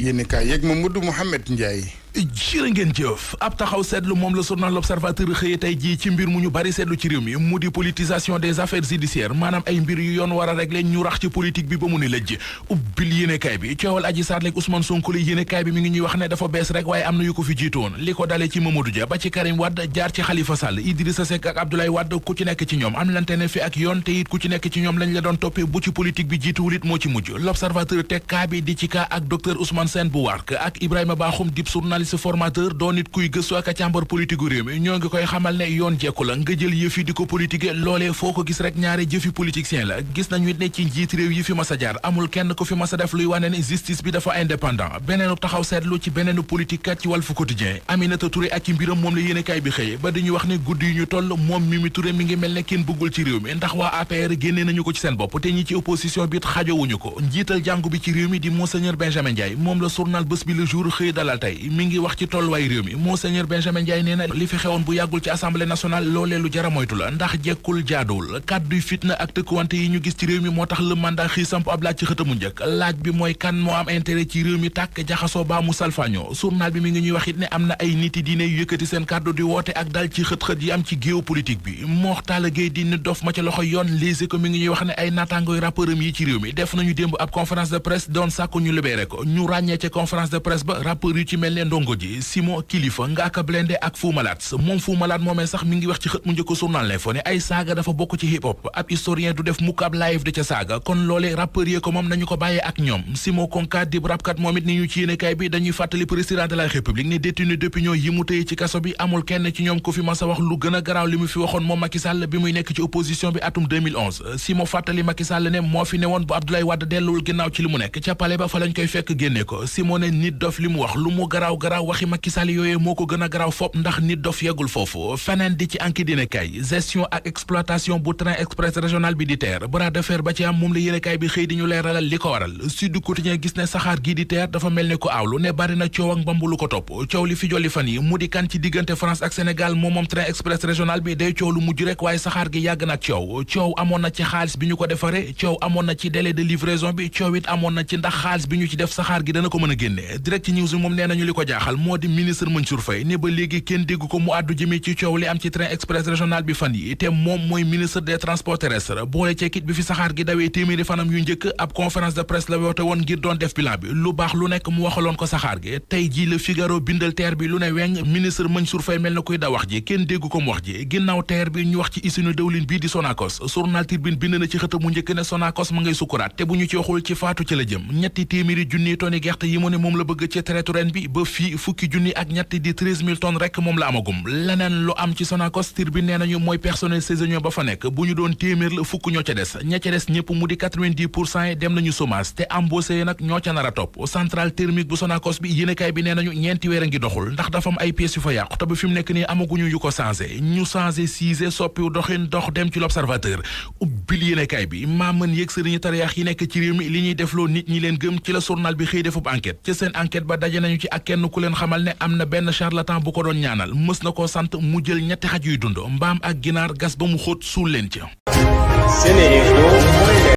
yéen kaay yeeg Mamadou Mouhamed Ndiaye. jërë ngeen jëf ab taxaw seetlu moom la journal L'Observateur xëye tey jii ci mbir mu ñu bari seetlu ci réew mi mu di politisation des affaires judiciaires maanaam ay mbir yu yoon war a régler ñu rax ci politique bi ba mu ne lëjj ubbil yéenekaay bi coowal Adji Sarr ak Ousmane Sonko la yéenekaay bi mi ngi ñuy wax ne dafa bees rek waaye am na yu ko fi jiitoon li ko dalee ci Mamadou Dia ba ci Karim Wade jaar ci Khalifa Sall Idrissa Seck ak Abdoulaye Wade ku ci nekk ci ñoom am lante ne fi ak yoon te it ku ci nekk ci ñoom lañ la doon toppee bu ci politique bi jiituwul it moo ci mujj L'Observateur teg kaa bi di ci kaa ak docteur Ousmane Sène bu Wark ak Ibrahima Bakhoum dib journaliste formateur doon nit kuy gëstu ak càmbar politique gu réew mi ñoo ngi koy xamal ne yoon jekku la nga jël yëf yi di ko politique loolee foo ko gis rek ñaari jëfi politicien la gis nañu it ne ci njiit réew yi fi mas a jaar amul kenn ku fi mas a def luy wane ne justice bi dafa indépendant beneenu taxaw seetlu ci beneenu politique kat ci Walf Quotidien Aminata Touré ak ci mbiram moom la yéenekaay bi xëye ba dañuy wax ne guddi yu ñu toll moom Mimi Touré mi ngi mel ne kenn bëggul ci réew mi ndax waa APR génnee nañu ko ci seen bopp te ñi ci opposition bi it xajowuñu ko njiital jàngu bi ci réew mi di Monseigneur Benjamin Ndiaye moom la journal Bës Bi Le Jour xëy dalal tey mi ngi wax ci tolluwaay réew mi Monseigneur Benjamin Ndiaye nee na li fi xewoon bu yàggul ci assemblée nationale loolee lu jara moytu la ndax jekkul jaaduwul kàdduy fitna ak tëkkuwante yi ñu gis ci réew mi moo tax le mandat xii samp ab laaj ci xëtamu njëkk laaj bi mooy kan moo am intérêt ci réew mi tàkk jaxasoo baa mu salfaañoo journal bi mi ngi ñuy wax it ne am na ay nit yi diine yu yëkkati seen kàddu di woote ak dal ci xët-xët yi am ci géopolitique bi Moxtaala Géey di nit dof ma ca loxo yoon Les Échos mi ngi ñuy wax ne ay naataangooy rappeuram yi ci réew mi def nañu démb ab conférence de presse doon sàkku ñu libéré ko ñu ràññee ca conférence de presse ba rappeur yu ci mel ne Ndongo Ji Simon Kilifa Ngaaka Blindé ak Fou Malade moom Fou Malade moomee sax mi ngi wax ci xët mu njëkk journal L'Info ne ay saaga dafa bokk ci hip hop ab historien du def mukk ab live de ca saaga kon loolee rappeur yee ko moom nañu ko bàyyee ak ñoom Simon Konka di rapkat moom it ni ñu ci yéenekaay bi dañuy fàttali président de la république ne détenu d'opinion yi mu tëye ci kaso bi amul kenn ci ñoom ko fi mas a wax lu gën a garaaw li mu fi waxoon moom Macky Sall bi muy nekk ci opposition bi atum 2011 Simon fàttali Macky Sall ne moo fi ne woon bu Abdoulaye Wade delluwul ginnaaw ci li mu nekk ca palais ba fa lañ koy fekk génne ko Simon ne nit dof li mu wax lu mu garaaw garaaw waxi Macky Sall yooyee moo ko gën a garaaw fop ndax nit dof yeggul foofu feneen di ci Enquête yéenekaay gestion ak exploitation bu train express régional bi di TER bras de fer ba ci am moom la yéenekaay bi xëy di ñu leeralal li ko waral Sud Quotidien gis ne saxaar gii di TER dafa mel ne ko aawlu ne bari na coow ak mbambu lu ko topp coow li fi jolli fan yi mu di kan ci diggante France ak Sénégal moom train express régional bi day coow lu mujj rek waaye saxaar gi yàgg na ak coow amoon na ci xaalis bi ñu ko defare coow amoon na ci délai de livraison bi coow it amoon na ci ndax xaalis bi ñu ci def saxaar gi dana ko mën a génne Direct News moom nee nañu li ko jaaxal moo di ministre Mansour Faye ne ba léegi kenn dégg ko mu àddu jëmee ci coow li am ci train express régional bi fan yi te moom mooy ministre des transports terrestres boole ceekit bi fi saxaar gi dawee téeméeri fanam yu njëkk ab conférence de presse la woote woon ngir doon def bilan bi lu baax lu nekk mu waxaloon ko saxaar gi tey ji Le Figaro bindal TER bi lu ne weñ ministre Mansour Faye mel na koy da wax ji kenn dégg ko mu wax ji ginnaaw TER bi ñu wax ci usine dawlin bii di Sonacos journal Tribune bind na ci xëtam mu njëkk ne Sonacos ma ngay sukkuraat te bu ñu ci waxul ci faatu ci la jëm ñetti téeméeri junni tonni gerte yi mu ne moom la bëgg ci traite ren bi ba fii fukki junni ak ñetti di 13 000 tonnes rek moom la amagum leneen lu am ci Sonacos Tribune nee nañu mooy personnel saisonnier ba fa nekk bu ñu doon téeméer la fukk ñoo ca des ña ca des ñëpp mu di 90% yi dem nañu chômage te embauché nag ñoo ca nar a topp centrale thermique bu Sonacos bi yéenekaay bi nee nañu ñeenti weer a ngi doxul ndax dafa am ay pièces yu fa yàqu te ba fi mu nekk nii amaguñu yu ko changé ñu changé siise soppiwu doxin dox dem ci L'Observateur ubbil yéenekaay bi maa mën yëg sëriñu tariyaax yi nekk ci réew mi li ñuy defloo nit ñi leen gëm ci la journal bi xëy defub enquête ci seen enquête ba daje nañu ci ak kenn ku leen xamal ne am na benn charlatan bu ko doon ñaanal mës na koo sant mu jël ñetti xaj yuy dund mbaam ak ginaar gas ba mu xóot suul leen ca.